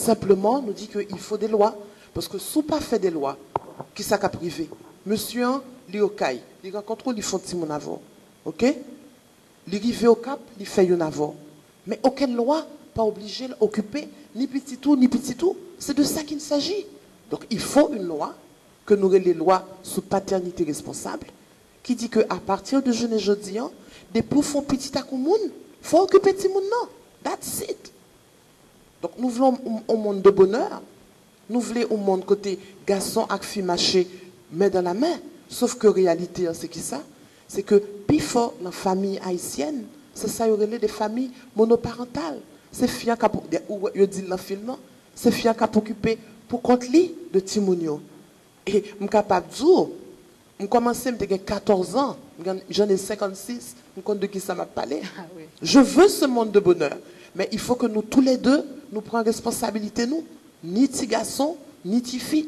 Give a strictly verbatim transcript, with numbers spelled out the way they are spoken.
Senpleman, nou di ke il faut des lois. Paske si w pa fè de lwa, kisa k ap rive? Mesye an, li okay, li rankontre w, li fè yon timoun avè w. Oke? Li rive Okap, li fè youn avè w. Men okenn lwa pa oblije l okipe ni pitit ou, ni pitit ou. C'est de ça qu'il s'agit. Donc, il faut une loi, ke nou rele lwa sou patènite responsab, ki di ke a pati de jounen jodi an, depi w fè yon pitit ak yon moun, fò w okipe timoun nan. That's it. Donk, nou vle yon, yon, yon mond de bonè. Nou vle yon mond kote gason ak fi mache men dan la men. Sof ke reyalite an, se ki sa? Se ke pifò nan fanmi ayisyèn, se sa yo rele de fanmi monoparantal. Se fi an k ap, ou wè, yo di l nan fim nan, se fi an k ap okipe pou kont li de timoun yo. E m kapab di w, m kòmanse, m te gen katòz an, m gen, j'en ai cinquante-six, m konn de ki sa m ap pale. Ah oui. Je veux ce monde de bonheur. Men il faut que nous tous les deux, nou pran responsabilité nou, ni ti gason, ni ti fi.